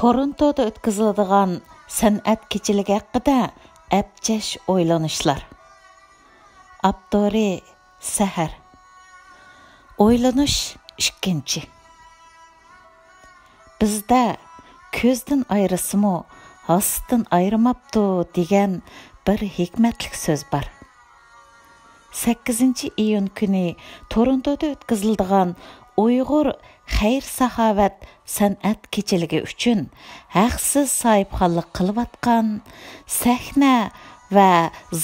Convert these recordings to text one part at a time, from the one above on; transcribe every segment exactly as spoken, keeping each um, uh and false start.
تورونتودا ئۆتكۈزۈلىدىغان سەنئەت كېچىلىكى ھەققىدە ئەپچەش ئويلىنىشلار. ئاپتورى سەھەر. ئويلىنىش ئىككىنچى. بىزدە «كۆزدىن ئايرىسىمۇ، ھاسىتىن ئايرىماپتۇ» دېگەن بىر ھېكمەتلىك سۆز بار. سەككىزىنچى ئىيۇن كۈنى تورونتودا ئۆتكۈزۈلىدىغان ئۇيغۇر خەير-ساخاۋەت سەنئەت كېچىلىكى ئۈچۈن ھەقسىز ساھىبخانلىق قىلىۋاتقان، سەھنە ۋە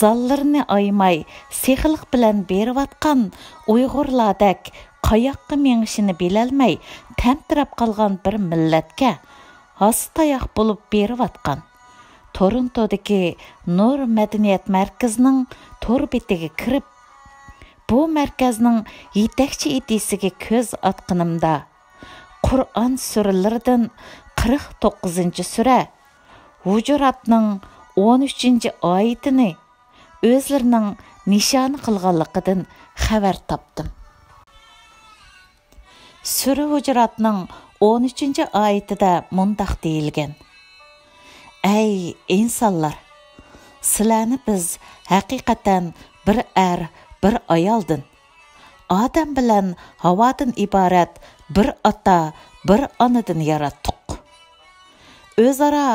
زاللىرىنى ئايىماي سېخىلىق بىلەن بېرىۋاتقان ئۇيغۇرلاردەك قاياققا مېڭىشىنى بىلەلمەي تەمتىرەپ قالغان بىر مىللەتكە ھاسا تاياق بولۇپ بېرىۋاتقان تورونتودىكى نۇر مەدەنىيەت مەركىزىنىڭ تور بېتىگە كىرىپ، بۇ مەركەزنىڭ يېتەكچى ئىدىيىسىگە كۆز ئاتقىنىمدا، قۇرئان سۈرىلىرىدىن قىرىق توققۇزىنچى سۈرە، ھۇجۇراتنىڭ ئون ئۈچىنچى ئايىتىنى ئۆزلىرىنىڭ نىشانى قىلغانلىقىدىن خەۋەر تاپتىم. سۈرە ھۇجۇراتنىڭ ئون ئۈچىنچى ئايىتىدە مۇنداق دېيىلگەن: «ئەي ئىنسانلار! سىلەرنى بىز ھەقىقەتەن بىر ئەر، بىر ئايالدىن، ئادەم بىلەن ھاۋادىن ئىبارەت بىر ئاتا، بىر ئانىدىن ياراتتۇق. ئۆزئارا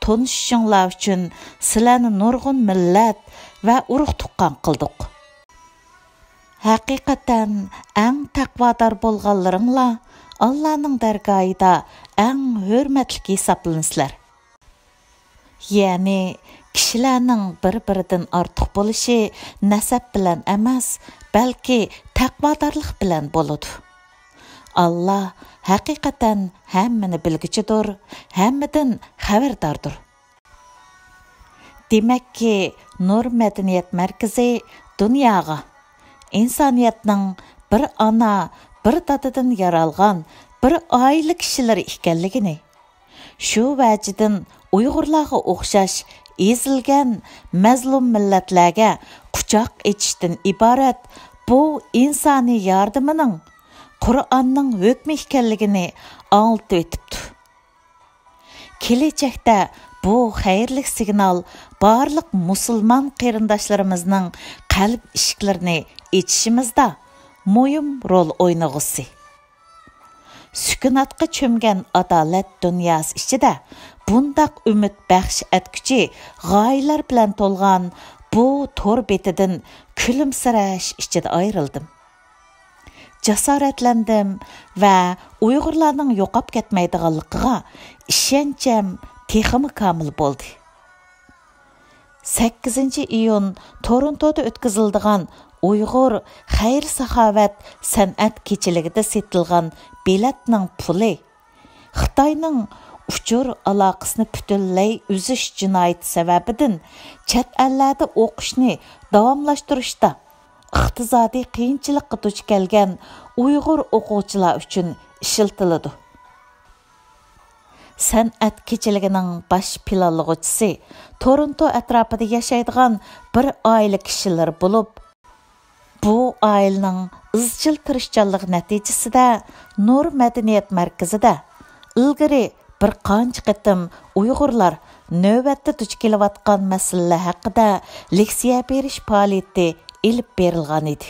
تونۇشۇشۇڭلار ئۈچۈن سىلەرنى نۇرغۇن مىللەت ۋە ئۇرۇق-تۇغقان قىلدۇق. ھەقىقەتەن ئەڭ تەقۋادار بولغانلىرىڭلار ئاللانىڭ دەرگاھىدا ئەڭ ھۆرمەتلىك ھېسابلىنىسىلەر.» يەنى كىشىلەرنىڭ بىر-بىرىدىن ئارتۇق بولۇشى نەسەب بىلەن ئەمەس، بەلكى تەقۋادارلىق بىلەن بولىدۇ. ئاللا ھەقىقەتەن ھەممىنى بىلگۈچىدۇر، ھەممىدىن خەۋەرداردۇر. دېمەككى، نۇر مەدەنىيەت مەركىزى دۇنياغا ئىنسانىيەتنىڭ بىر ئانا، بىر دادىدىن يارالغان بىر ئائىلە كىشىلىرى ئىكەنلىكىنى، شۇ ۋەجىدىن ئۇيغۇرلارغا ئوخشاش ئېزىلگەن مەزلۇم مىللەتلەرگە قۇچاق ئېچىشتىن ئىبارەت بۇ ئىنسانىي ياردىمىنىڭ قۇرئاننىڭ ھۆكمى ئىكەنلىكىنى ئاڭلىتىۋېتىپتۇ. كېلەچەكتە بۇ خەيرلىك سىگنال بارلىق مۇسۇلمان قېرىنداشلىرىمىزنىڭ قەلب ئىشىكلىرىنى ئېچىشىمىزدا مۇھىم رول ئوينىغۇسى. سۈكۈناتقا چۆمگەن ئادالەت دۇنياسى ئىچىدە بۇنداق ئۈمىد بەخش ئەتكۈچى غايىلەر بىلەن تولغان بۇ تور بېتىدىن كۈلۈمسىرەش ئىچىدە ئايرىلدىم. جاسارەتلەندىم ۋە ئۇيغۇرلارنىڭ يوقاپ كەتمەيدىغانلىقىغا ئىشەنچىم تېخىمۇ كامىل بولدى. سەككىزىنچى ئىيۇن تورونتودا ئۆتكۈزۈلىدىغان ئۇيغۇر خەير-ساخاۋەت سەنئەت كېچىلىكىدە سېتىلغان بېلەتنىڭ پۇلى خىتاينىڭ ئۇچۇر ئالاقىسىنى پۈتۈنلەي ئۈزۈش جىنايىتى سەۋەبىدىن چەت ئەللەردە ئوقۇشنى داۋاملاشتۇرۇشتا ئىقتىسادىي قىيىنچىلىققا دۇچ كەلگەن ئۇيغۇر ئوقۇغۇچىلار ئۈچۈن ئىشلىتىلىدۇ. سەنئەت كېچىلىكىنىڭ باش پىلانلىغۇچىسى تورونتو ئەتراپىدا ياشايدىغان بىر ئائىلە كىشىلىرى بولۇپ، بۇ ئائىلىنىڭ ئىزچىل تىرىشچانلىقى نەتىجىسىدە نۇر مەدەنىيەت مەركىزىدە ئىلگىرى بىر قانچە قېتىم ئۇيغۇرلار نۆۋەتتە دۇچ كېلىۋاتقان مەسىلىلەر ھەققىدە لېكسىيە بېرىش پائالىيىتى ئېلىپ بېرىلغانىدى.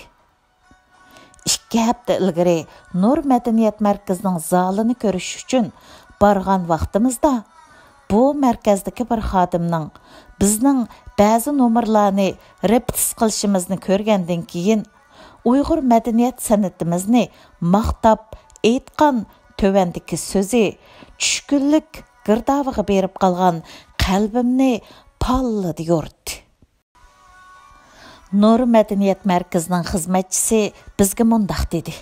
ئىككى ھەپتە ئىلگىرى نۇر مەدەنىيەت مەركىزىنىڭ زالىنى كۆرۈش ئۈچۈن بارغان ۋاقتىمىزدا، بۇ مەركەزدىكى بىر خادىمنىڭ بىزنىڭ بەزى نومۇرلارنى رېپېتىس قىلىشىمىزنى كۆرگەندىن كېيىن، ئۇيغۇر مەدەنىيەت سەنئىتىمىزنى ماختاپ ئېيتقان تۆۋەندىكى سۆزى چۈشكۈنلۈك گىردابىغا بېرىپ قالغان قەلبىمنى پاللىدا يورۇتتى. نۇر مەدەنىيەت مەركىزىنىڭ خىزمەتچىسى بىزگە مۇنداق دېدى: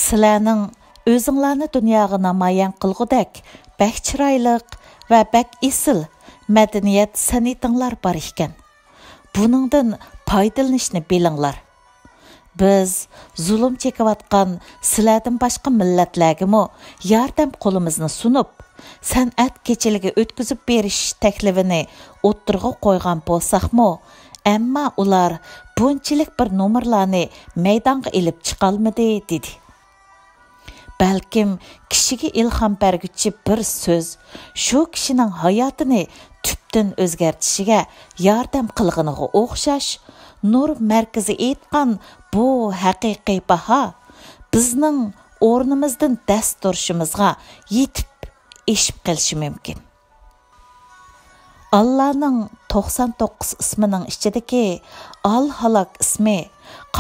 «سىلەرنىڭ ئۆزۈڭلارنى دۇنياغا نامايان قىلغۇدەك بەك چىرايلىق ۋە بەك ئېسىل مەدەنىيەت سەنئىتىڭلار بار ئىكەن. بۇنىڭدىن پايدىلىنىشنى بىلىڭلار. بىز زۇلۇم چېكىۋاتقان سىلەردىن باشقا مىللەتلەرگىمۇ ياردەم قولىمىزنى سۇنۇپ، سەنئەت كېچىلىكى ئۆتكۈزۈپ بېرىش تەكلىپىنى ئوتتۇرىغا قويغان بولساقمۇ، ئەمما ئۇلار بۇنچىلىك بىر نومۇرلارنى مەيدانغا ئېلىپ چىقالمىدى» دېدى. بەلكىم كىشىگە ئىلھام بەرگۈچى بىر سۆز شۇ كىشىنىڭ ھاياتىنى تۈپتىن ئۆزگەرتىشىگە ياردەم قىلغىنىغا ئوخشاش، نۇر مەركىزى ئېيتقان بۇ ھەقىقىي باھا بىزنىڭ ئورنىمىزدىن دەس تۇرۇشىمىزغا يېتىپ ئېشىپ قېلىشى مۇمكىن. ئاللانىڭ توقسان توققۇز ئىسمىنىڭ ئىچىدىكى ئال ھالاك ئىسمى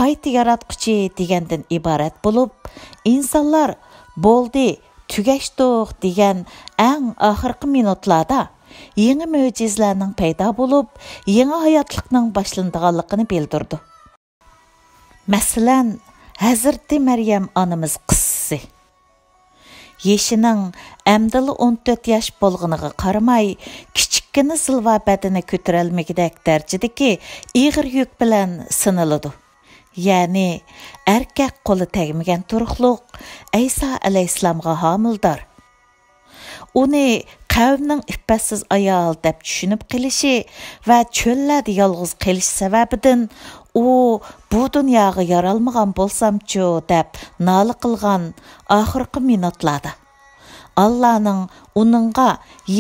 قايتا ياراتقۇچى دېگەندىن ئىبارەت بولۇپ، ئىنسانلار بولدى، تۈگەشتۇق دېگەن ئەڭ ئاخىرقى مىنۇتلاردا يېڭى مۆجىزىلەرنىڭ پەيدا بولۇپ، يېڭى ھاياتلىقنىڭ باشلىنىدىغانلىقىنى بىلدۈرىدۇ. مەسىلەن، ھەزرىتى مەريەم ئانىمىز قىسسىسى. يېشىنىڭ ئەمدىلا ئون تۆت ياش بولغىنىغا قارىماي، كىچىككىنە زىلۋا بەدىنى كۆتۈرەلمىگۈدەك دەرىجىدىكى ئېغىر يۈك بىلەن سىنىلىدۇ. يەنى ئەركەك قولى تەگمىگەن تۇرۇقلۇق ئەيسا ئەلەيھىسسالامغا ھامىلىدار. ئۇنى قەۋمنىڭ ئىپپەتسىز ئايال دەپ چۈشىنىپ قېلىشى ۋە چۆللەردە يالغۇز قېلىشى سەۋەبىدىن، ئۇ بۇ دۇنياغا يارالمىغان بولسامچۇ دەپ نالە قىلغان ئاخىرقى مىنۇتلاردا، ئاللانىڭ ئۇنىڭغا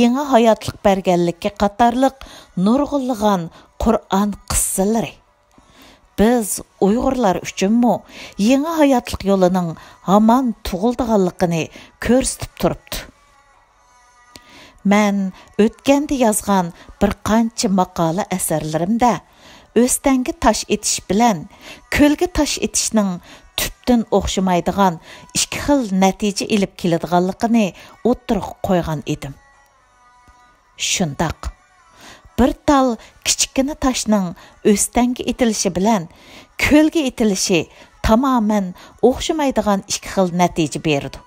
يېڭى ھاياتلىق بەرگەنلىكى قاتارلىق نۇرغۇنلىغان قۇرئان قىسسىلىرى بىز ئۇيغۇرلار ئۈچۈنمۇ يېڭى ھاياتلىق يولىنىڭ ھامان تۇغۇلىدىغانلىقىنى كۆرسىتىپ تۇرۇپتۇ. مەن ئۆتكەندە يازغان بىر قانچە ماقالە ئەسەرلىرىمدە ئۆستەڭگە تاش ئېتىش بىلەن كۆلگە تاش ئېتىشنىڭ تۈپتىن ئوخشىمايدىغان ئىككى خىل نەتىجە ئېلىپ كېلىدىغانلىقىنى ئوتتۇرىغا قويغان ئىدىم. شۇنداق. بىر تال كىچىككىنە تاشنىڭ ئۆستەڭگە ئېتىلىشى بىلەن كۆلگە ئېتىلىشى تامامەن ئوخشىمايدىغان ئىككى خىل نەتىجە بېرىدۇ.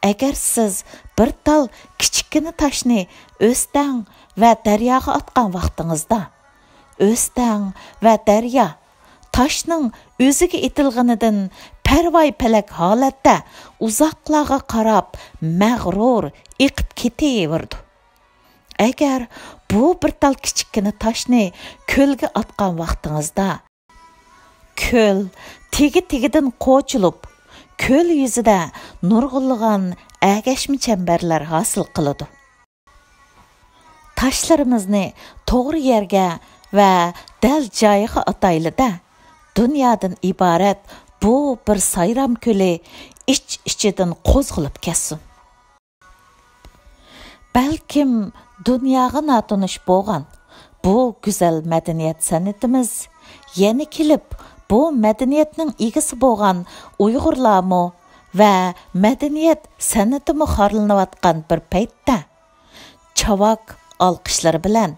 ئەگەر سىز بىر تال كىچىككىنە تاشنى ئۆستەڭ ۋە دەرياغا ئاتقان ۋاقتىڭىزدا، ئۆستەڭ ۋە دەريا تاشنىڭ ئۆزىگە ئېتىلغىنىدىن پەرۋايى پەلەك ھالەتتە ئۇزاقلارغا قاراپ مەغرۇر ئېقىپ كېتىۋېرىدۇ. ئەگەر بۇ بىر تال كىچىككىنە تاشنى كۆلگە ئاتقان ۋاقتىڭىزدا، كۆل تېگى-تېگىدىن قوچۇلۇپ، كۆل يۈزىدە نۇرغۇنلىغان ئەگەشمە چەمبەرلەر ھاسىل قىلىدۇ. تاشلىرىمىزنى توغرا يەرگە ۋە دەل جايىغا ئاتايلى-دە، دۇنيادىن ئىبارەت بۇ بىر سايرام كۆلى ئىچ-ئىچىدىن قوزغىلىپ كەتسۇن. بەلكىم دۇنياغا ناتونۇش بولغان بۇ گۈزەل مەدەنىيەت سەنئىتىمىز يەنە كېلىپ، بۇ مەدەنىيەتنىڭ ئىگىسى بولغان ئۇيغۇرلارمۇ ۋە مەدەنىيەت سەنئىتىمۇ خارلىنىۋاتقان بىر پەيتتە، چاۋاك ئالقىشلىرى بىلەن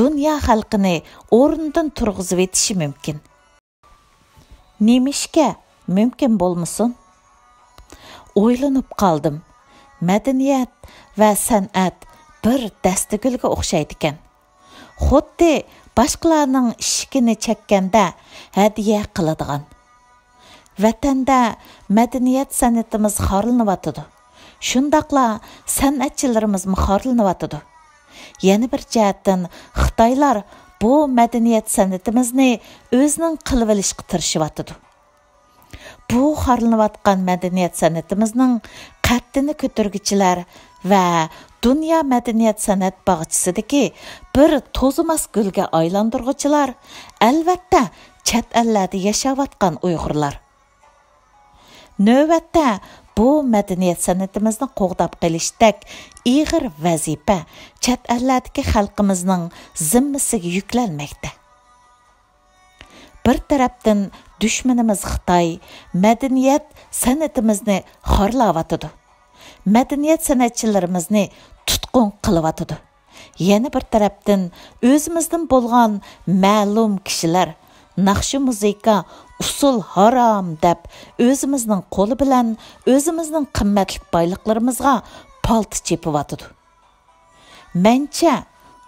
دۇنيا خەلقىنى ئورنىدىن تۇرغۇزۇۋېتىشى مۇمكىن. نېمىشقا مۇمكىن بولمىسۇن؟ ئويلىنىپ قالدىم. مەدەنىيەت ۋە سەنئەت بىر دەستىگۈلگە ئوخشايدىكەن. خۇددى باشقىلارنىڭ ئىشىكىنى چەككەندە ھەدىيە قىلىدىغان. ۋەتەندە مەدەنىيەت سەنئىتىمىز خارلىنىۋاتىدۇ. شۇنداقلا سەنئەتچىلىرىمىزمۇ خارلىنىۋاتىدۇ. يەنە بىر جەھەتتىن، خىتايلار بۇ مەدەنىيەت سەنئىتىمىزنى ئۆزىنىڭ قىلىۋېلىشقا تىرىشىۋاتىدۇ. بۇ خارلىنىۋاتقان مەدەنىيەت سەنئىتىمىزنىڭ قەددىنى كۆتۈرگۈچىلەر ۋە دۇنيا مەدەنىيەت سەنئەت باغچىسىدىكى بىر توزۇماس گۈلگە ئايلاندۇرغۇچىلار، ئەلۋەتتە، چەت ئەللەردە ياشاۋاتقان ئۇيغۇرلار. نۆۋەتتە، بۇ مەدەنىيەت سەنئىتىمىزنى قوغداپ قېلىشتەك ئېغىر ۋەزىپە چەت ئەللەردىكى خەلقىمىزنىڭ زىممىسىگە يۈكلەنمەكتە. بىر تەرەپتىن، دۈشمىنىمىز خىتاي مەدەنىيەت سەنئىتىمىزنى خارلاۋاتىدۇ. مەدەنىيەت سەنئەتچىلىرىمىزنى تۇتقۇن قىلىۋاتىدۇ. يەنە بىر تەرەپتىن، ئۆزىمىزدىن بولغان مەلۇم كىشىلەر ناخشا، مۇزىكا، ئۇسسۇل ھارام دەپ، ئۆزىمىزنىڭ قولى بىلەن ئۆزىمىزنىڭ قىممەتلىك بايلىقلىرىمىزغا پالتا چېپىۋاتىدۇ. مەنچە،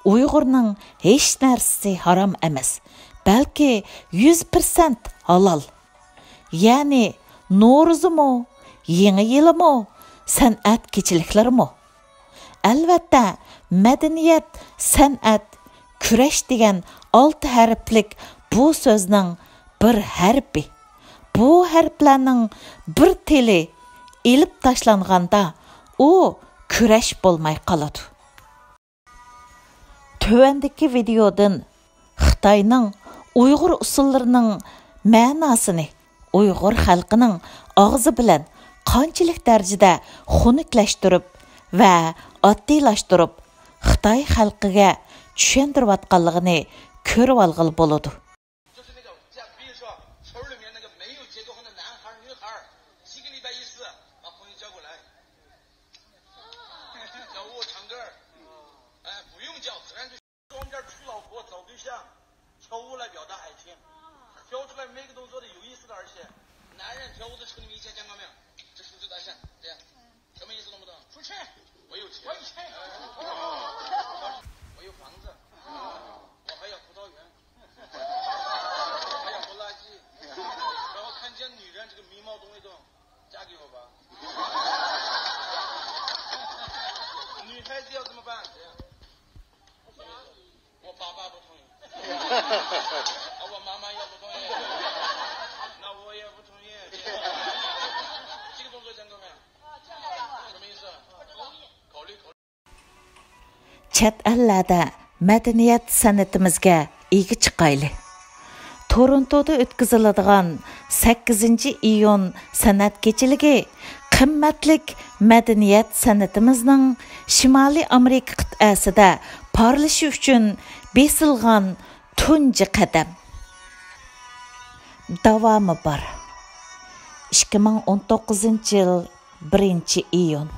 ئۇيغۇرنىڭ ھېچ نەرسىسى ھارام ئەمەس، بەلكى يۈز پىرسەنت ھالال. يەنى نورۇزىمۇ، يېڭى يىلىمۇ، سەنئەت كېچىلىكلىرىمۇ. ئەلۋەتتە، مەدەنىيەت، سەنئەت، كۈرەش دېگەن ئالتە ھەرپلىك بۇ سۆزنىڭ بىر ھەرپى. بۇ ھەرپلەرنىڭ بىر تىلى ئېلىپ تاشلانغاندا، ئۇ كۈرەش بولماي قالىدۇ. تۆۋەندىكى ۋىدېيودىن خىتاينىڭ ئۇيغۇر ئۇسسۇللىرىنىڭ مەناسىنى ئۇيغۇر خەلقىنىڭ ئاغزى بىلەن قانچىلىك دەرىجىدە خۇنۈكلەشتۈرۈپ ۋە ئاددىيلاشتۇرۇپ، خىتاي خەلقىگە چۈشەندۈرۈۋاتقانلىقىنى كۆرۈۋالغىلى بولىدۇ. 就是那个，像比如说，村儿里面那个没有结过婚的男孩儿、女孩儿，一个礼拜一次，把朋友叫过来，跳舞唱歌儿，哎，不用叫，自然就。中间娶老婆、找对象，跳舞来表达爱情，跳出来每个动作都有意思的，而且男人跳舞的时候，你们以前见过没有？这是不是大象？对呀。 什么意思？弄不懂？出去。我有钱。我有钱。我有房子。我还有葡萄园。还有拖拉机。然后看见女人这个眉毛动一动，嫁给我吧。女孩子要怎么办？ 我爸爸不同意。啊，我妈妈也不同意。那我也不同意。这个动作讲过没有？什么意思？考虑考虑。 چەت ئەللەردە مەدەنىيەت سەنئىتىمىزگە ئىگە چىقايلى. تورونتودا ئۆتكۈزۈلىدىغان سەككىزىنچى ئىيۇن سەنئەت كېچىلىكى قىممەتلىك مەدەنىيەت سەنئىتىمىزنىڭ شىمالىي ئامېرىكا قىتئەسىدە پارلىشى ئۈچۈن بېسىلغان تۇنجى قەدەم. داۋامى بار. ئىككى مىڭ ئون توققۇزىنچى يىل، بىرىنچى ئىيۇن.